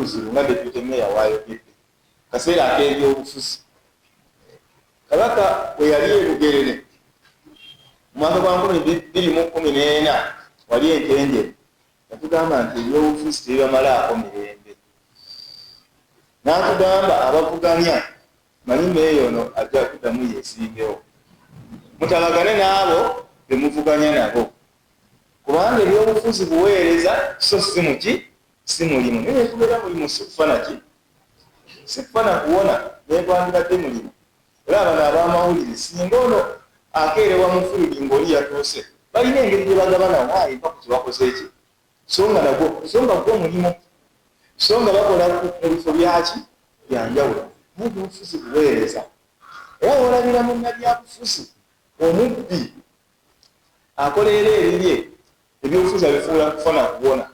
Tewali buzibu nga Deputy Mayor wayogedde, kaseera ak'ebyobufuzi. Kabaka bwe yali e Bugerere mu mwaka gwa 2014, wali entenjere, yatugamba nti ebyobufuzi tebibamalaako mirembe, n'atugamba abavuganya, manyi meeya ono ajja kuddamu yeesimbewo, mutabagane n'abo bemuvuganya nabo, kubanga ebyobufuzi buweereza so si muki, si mulimu. Naye nekubeera mulimu, si kufa naki, si kufa nakuwona, negwandibadde mulimu. Era bano abamawulire, singa ono akeerewa mu field ng'oli yatuuse, balina engeri gye bagabana waayi mpa ku kyebakoze eki, so nga nagwo, so nga gwo mulimu, so nga bakola mu bifo byaki byanjawulo. Naye ebyobufuzi buweereza. Era wolabira munnabyabufuzi omubbi akoleera ebibye, ebyobufuzi abifuula kufa na kuwona,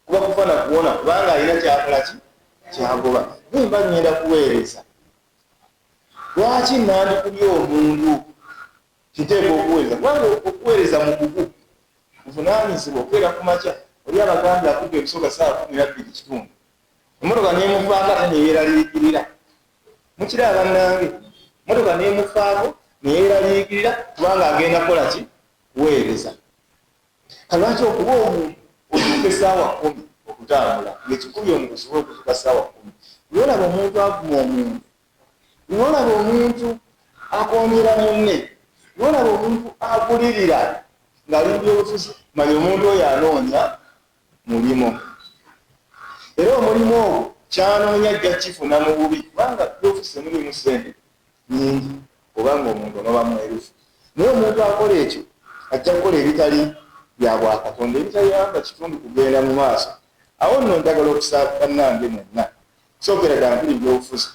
kuba kufa na kuwona, kubanga alina kyakola ki kyagoba. Naye mba ngenda kuweereza, lwaki nandikubye omuntu? Kiteeka okuweereza, kubanga okuweereza mugugu, buvunaanyizibwa. Okubeera ku makya, oli abagambye akudde ebusoga saawa 12:15, emotoka nemufaako, ate neyeraliikirira. Mukiraba bannange, emotoka nemufaako neyeraliikirira kubanga agenda kukola ki? Kuweereza. Kalwaki okuba omuntu otuuka esaawa 10 okutambula ngaekikubi omuntu osobola okutuuka saawa 10? Lwolaba omuntu avuma omuntu, lwolaba omuntu akonyera munne, lwolaba omuntu agulirira ng'ali mu byobufuzi, manya omuntu oyo anoonya mulimu, era omulimu ogwo kyanoonya ajja kifuna mu bubi, kubanga byobufuzi temulimu ssente nyingi, obanga omuntu onoba mwerufu. Naye omuntu akola ekyo ajja kukola ebitali bya bwakatonda, ebitayamba kitundu kugenda mu maaso. Awo nno njagala okusaba bannange mwenna, sookera ddala mpuli ebyobufuzi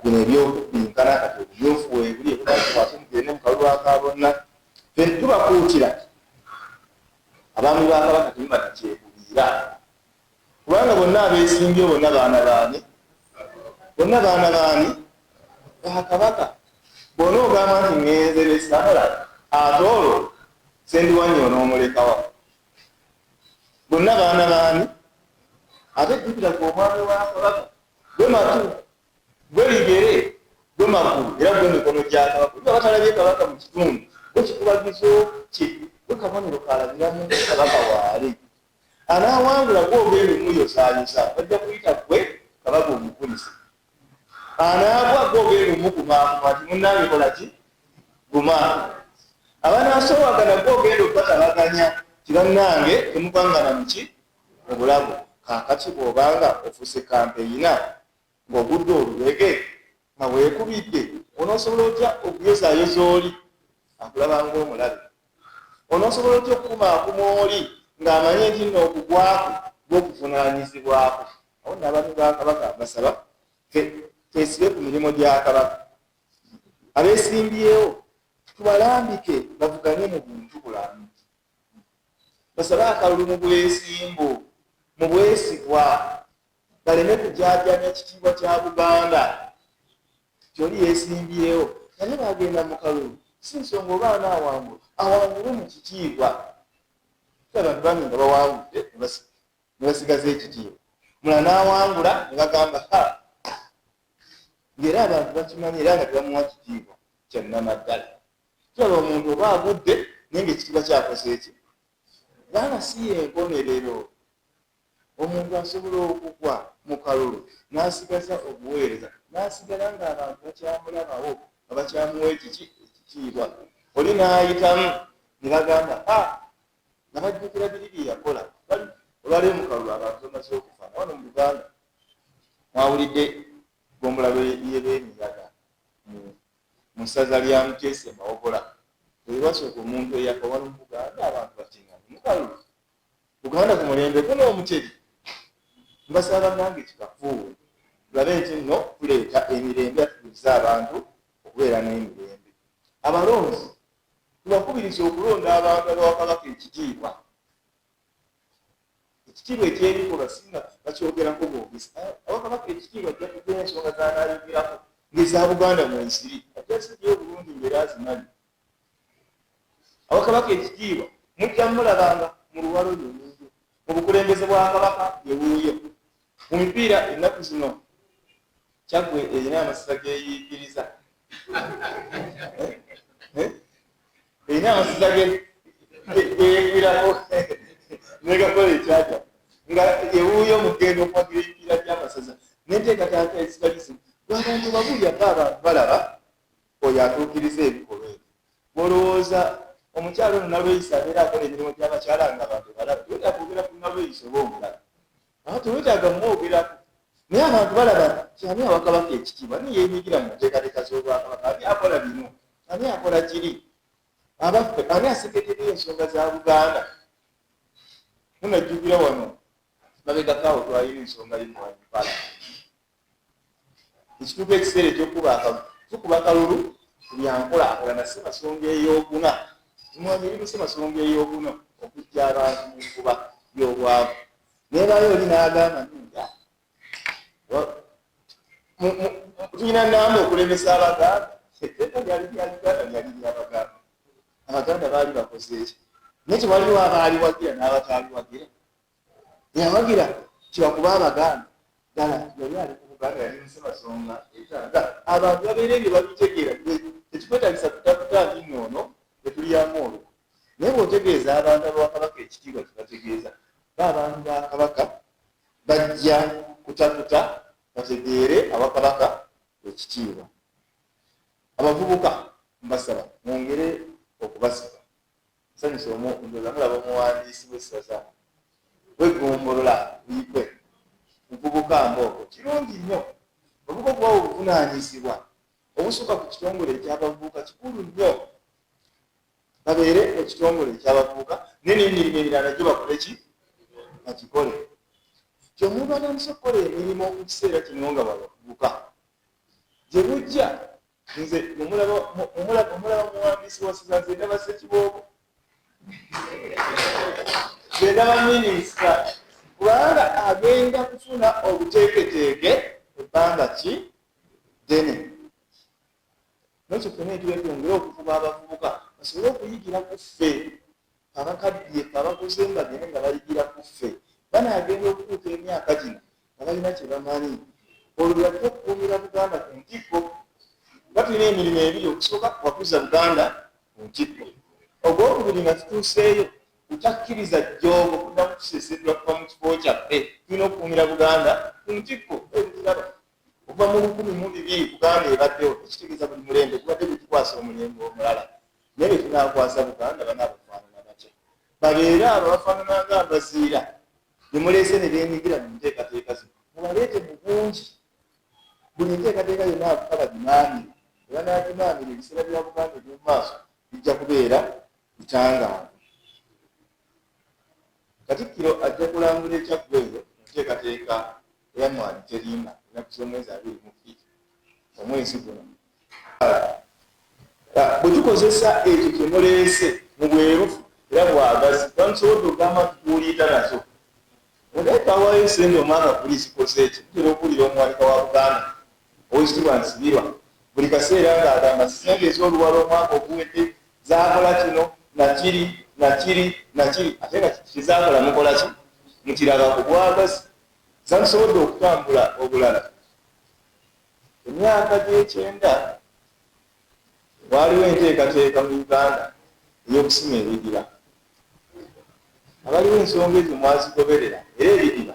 bino ebyokubbinkana, kati obumyufu weebuli ebutakwate, mugende mu kalulu aka bonna. Ffe tubakuutira, abaami ba Kabaka, temuba nakyekubiira, kubanga bonna abeesimbye bonna baana baani? Bonna baana baani? Ba Kabaka. Bw'ona ogamba nti ŋŋenze ne Samula, ate olwo Sendiwannyo onoomulekawa? Bonna baana baani? Ate jjukira gwe omwami wa Kabaka, gwe matu, gwe bigere, gwe magulu, era gwe mikono gya Kabaka. Oliba batalabye Kabaka mu kitundu, gwe kikubagizo kye, gwe kabonero kalabiramu Kabaka waali. Anaawangula, gwe ogenda omuyosaayosa, bajja kuyita gwe Kabaka omukulise. Anaagwa, gwe ogenda omukumaakuma nti munnange kola ki, guma. Abanaasoowagana, gwe ogenda okubatabaganya ti bannange temugwangana muki, mu bulago. Kaakati bw'obanga ofuuse kampeyina ng'ogudde olubege nga weekubidde, onoosobola otya okuyozaayoza oli akulaba ng'omulabe? Onoosobola otya okukumaakuma oli ng'amanye nti nno okugwako gw'okuvunaanyizibwako? Awo nno abaami ba Kabaka mbasaba twesibe ku mirimu gya Kabaka. Abeesimbyewo tubalambike bavuganye mu buntu bulamu, basabe akalulu mu bwesimbu, mu bwesigwa, baleme kujaajamya ekitiibwa kya Buganda. Kyoli yeesimbyewo naye bagenda mu kalulu, si nsonga oba anaawangula, awangule mu kitiibwa. Abantu bangi nga bawangudde ne basigaza ekitiibwa, mulala n'awangula ne bagamba ha, ng'era abantu bakimanyi, era nga tebamuwa kitiibwa kya nnamaddala. Tulaba omuntu oba agudde naye ng'ekitiibwa kyakoze eki, kubanga si yenkomerero. Omuntu asobola okugwa mu kalulu n'asigaza obuweereza, n'asigala ng'abantu bakyamulabawo, nga bakyamuwa ekiki, ekitiibwa. Oli n'ayitamu ne bagamba a, nga bajjukira biri bye yakola. Olwaleero mu kalulu abantu bamaze okufa. Nga wano mu Buganda mwawulidde ggombolola y'Ebemiyaga mu ssaza lya Muteesa e Mawogola, bwe basooka omuntu eyafa wano mu Buganda, abantu batingana mu kalulu. Buganda ku mulembe guno Omutebi, mbasaba bannange kikafuuwe, tulabe nti nno tuleeta emirembe, atukulize abantu okubeera n'emirembe. Abalonzi tubakubiriza okulonda abantu abawa Kabaka ekitiibwa, ekitiibwa ekyebikolwa, singa bakyogerako bwogezi. Awa Kabaka ekitiibwa ajja kugera ensonga z'anaayogerako ng'eza Buganda mweziri, ajja zirya obulungi ng'era azimanyi. Awa Kabaka ekitiibwa mujja mulabanga mu luwalo yonyiyo. Mu bukulembeze bwa Kabaka yewuuyo. Mu mipiira ennaku zino Kyaggwe erina amasaza geeyiikiriza. Erina amasaza geeyigirako negakola ekyaja nga ewuuyo mugenda okuwagira emipiira gy'amasaza n'enteekateeka ezitali zimu. Abantu babuulira nga abantu balaba oyo atuukiriza ebikolwa ebyo. Bw'olowooza omukyala ono Nalweyiso abeera akola emirimu gy'abakyala nga abantu balaba, tewetaaga kwogera ku Nalweyiso oba omulala. Tewetaaga mwogerako. Naye abantu balaba nti ani awa Kabaka ekitiibwa, ani yeenyigira mu nteekateeka z'Obwakabaka, ani akola bino, ani akola kiri, abaffe ani aseketerera ensonga za Buganda. Munajjukira wano mabegako awo twalina ensonga y'emmwanyi mu Palamenti. Ekituuka ekiseera eky'okukuba akalulu, tukuba kalulu ku bya nkulaakulana Ssemasonga ey'okuna. Emmwanyi eri mu Ssemasonga ey'okuna okuggya abantu mu nkuba y'obwavu. Neebaayo oli n'agamba nti tulina namba okulemesa Abaganda. Etteeka lyali lya Uganda, lyali lya Baganda. Abaganda baali bakoze eki? Naye tewaliwo abaaliwagira n'abataaliwagira. Eyawagira kibakuba Abaganda ddala yali ali ku Buganda, yali mu Ssemasonga etaano. Abantu babeera ebyo babitegeera, tekikwetaagisa kutaputa nti nno ono tetulyamu olwo. Naye bw'otegeeza abantu abawa Kabaka ekitiibwa kye bategeeza, bo abantu ba Kabaka bajja kutaputa bategeere awa Kabaka ekitiibwa. Abavubuka mbasaba mwongere okubasaba. Nsanyuse ndowooza mulaba omuwandiisi w'essaza w'eggombolola Buikwe muvubuka mbooko. Kirungi nnyo abavubuka okubawa obuvunaanyizibwa obusukka ku kitongole eky'abavubuka, kikulu nnyo babeere mu kitongole eky'abavubuka naye n'emirimu emirala nagyo bakole ki? Bagikole. Nti omuntu atandise okukola emirimu mu kiseera kino nga babavubuka gye bujja nze omulaba muwandiisi wa ssaza, nze ndaba Ssekiboobo, nze ndaba minisita, kubanga agenda kufuna obuteeketeeke ebbanga ki ddene. Nekyo ffena etuba twongere okuvuba abavubuka basobole okuyigira ku ffe abakaddiye, ffe abakuze bagende nga bayigira ku ffe. Banaagenda okutuuka emyaka gino nga balina kye bamanyi, olwo lwajja okukuumira Buganda ku ntikko. Kuba tulina emirimu ebiri, okusooka wakuza Buganda ku ntikko, ogwokubiri nga tutuuseeyo kutakkiriza jjoogo kuddamu kuseeseetula kuva mu kifo kyaffe. Tulina okukuumira Buganda ku ntikko. Ebiraba okuva mu 1200 Buganda ebaddewo, ekitegeeza buli mulembe gubadde gutukwasa omulembe omulala. Naye bwe tunaakwasa Buganda banaabafaanana batya? Babeere abo abafaanana nga Abaziira be muleese ne beenyigira mu nteekateeka zino, mubaleete mu bungi. Buli nteekateeka yonna abavubuka bagimaamire, bwe banaagimaamira ebiseera bya Buganda eby'omu maaso bijja kubeera bitangaavu. Katikkiro ajja kulambula e Kyaggwe eyo mu nteekateeka eya Mmwanyi Terimba ennaku z'omwezi 22 omwezi guno. Bwe tukozesa ekyo kye muleese mu bwerufu era bwagazi, twandisobodde okugamba nti tuwuliita nazo. Naye twawaayo ssente omwaka guli zikoze ki? Mutera okuwulira omuwanika wa Buganda Oweekitiibwa Nsibirwa buli kaseera ng'agamba ssente ez'oluwalo omwaka oguwedde zaakola kino na kiri na kiri na kiri, ate nga kye zaakola mukola ki? Mukirabako. Bwagazi zandisobodde okutambula obulala. Emyaka gy'ekyenda waaliwo enteekateeka mu Uganda ey'okusima ebidiba. Abaliwo ensonga ezo mwazigoberera era ebidiba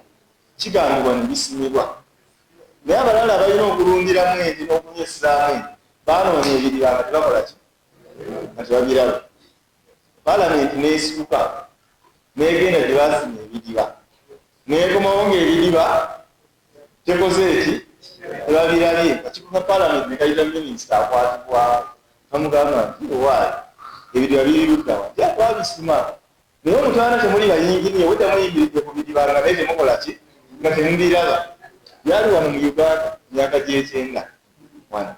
kigambibwa ne bisimibwa. Naye abalala abalina okulundiramu ente n'okunywesezaamu ente baanoonya ebidiba nga tebakola ki? Nga tebabiraba. Palamenti n'esituka n'egenda gye baasima ebidiba n'ekomawo ng'ebidiba tekoze eki? Tebabirabye. Akakiiko ka Palamenti ne kayita minisita akwatibwako bamugamba nti owaaye ebidiba biri ludda wa? Nti twabisima naye omutwana temuli bayinginiya obwedda muyimiridde ku bidiba nga naye temukola ki? Nga temubiraba. Byali wano mu Uganda myaka gy'ekyenda wano,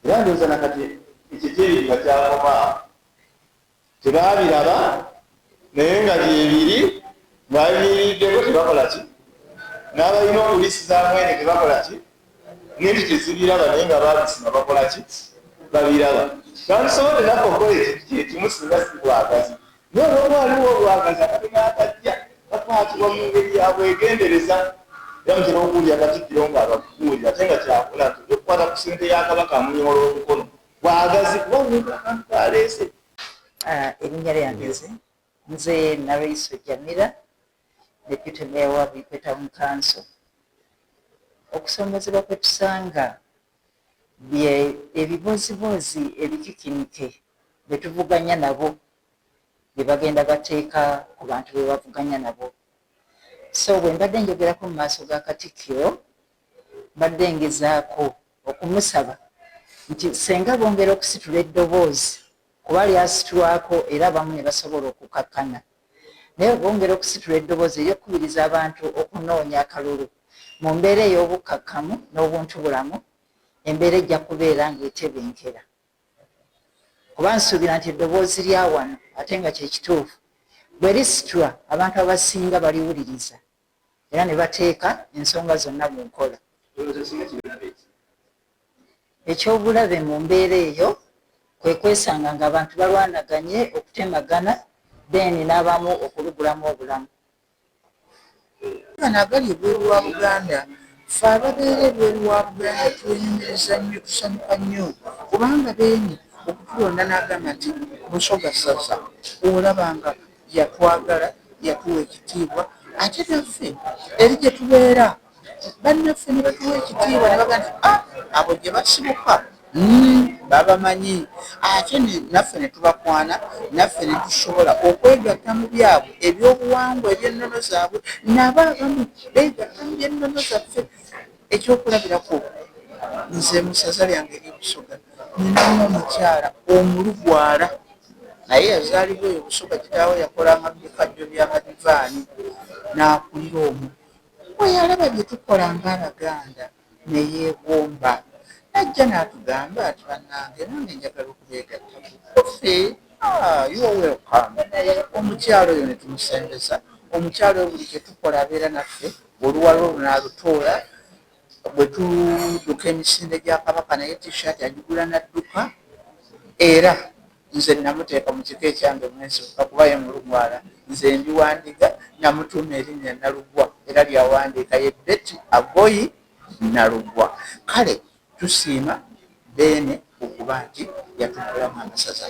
era ndowooza nakati ekyo ekyebidiba kyakomaawo, tebaabiraba naye nga gyebiri ng'ayimiriddeko tebakola ki? N'abalina okuliisizaamu ente tebakola ki? N'ente tezibiraba naye nga baabisima bakola ki? Babiraba. Twandisobodde naffe okukola ekintu kye kimu singa si bwagazi, naye olw'okuba waliwo obwagazi akatono akajja. Bakwatibwa mu ngeri ya bwegendereza era mutera okuwulira Katikkiro ng'ababuulira ate nga kyakola nti ojja okukwata ku ssente ya Kabaka amunyoola omukono bwagazi kuba omuntu akantu kaleese. Erinnya lyange nze Nalweyiso Jamira, Deputy Mayor wa Buikwe Town Council. Okusoomozebwa kwe tusanga bye ebibooziboozi ebikikinike be tuvuganya nabo bye bagenda bateeka ku bantu be bavuganya nabo. So bwe mbadde njogerako mu maaso ga Katikkiro, mbadde ngezaako okumusaba nti ssenga bongera okusitula eddoboozi kuba lyasitulwako era abamu ne basobola okukakkana, naye bongera okusitula eddoboozi ery'okukubiriza abantu okunoonya akalulu mu mbeera ey'obukkakkamu n'obuntubulamu, embeera ejja kubeera ng'etebenkera. Kuba nsuubira nti eddoboozi lya wano ate nga kye kituufu, bwe lisitulwa abantu abasinga baliwuliriza era ne bateeka ensonga zonna mu nkola. Eky'obulabe mu mbeera eyo kwe kwesanga ng'abantu balwanaganye, okutemagana then n'abamu okulugulamu obulamu. Gano agali ebweru wa Buganda, ffe ababeera ebweru wa Buganda twenyumiriza nnyo, tusanyuka nnyo kubanga Beene okutulonda n'agamba nti Busoga ssaza, olaba nga yatwagala, yatuwa ekitiibwa ate naffe eri gye tubeera bannaffe ne batuwa ekitiibwa ne bagamba nti ah, abo gye basibuka babamanyi ate naffe ne tubakwana, naffe ne tusobola okwegatta mu byabwe ebyobuwangwa eby'ennono zaabwe, nabo abamu beegatta mu by'ennono zaffe. Ekyokulabirako, nze mu ssaza lyange ery'e Busoga nninamu omukyala Omulugwala naye yazaalibwa eyo Busoga, kitaawe yakolanga mu bikajjo by'amadivaani n'akulira omwo. Bwe yalaba bye tukola ng'Abaganda ne yeegomba n'ajja n'atugamba nti bannange nange njagala okubeegattako. Ffe ah, you are welcome. Omukyala oyo ne tumusembeza. Omukyala oyo buli kye tukola abeera naffe, oluwalo olwo n'alutoola. Bwe tudduka emisinde gya Kabaka naye T-shirt agigula n'adduka era nze namuteeka mu kika ekyange mwe nsibuka kuba ye Mulugwala, nze ndi wa Ndiga, namutuuma erinnya Nalugwa era ly'awandiika ye Betty Agoyi Nalugwa. Kale tusiima Beene okuba nti yatuggulamu amasaza.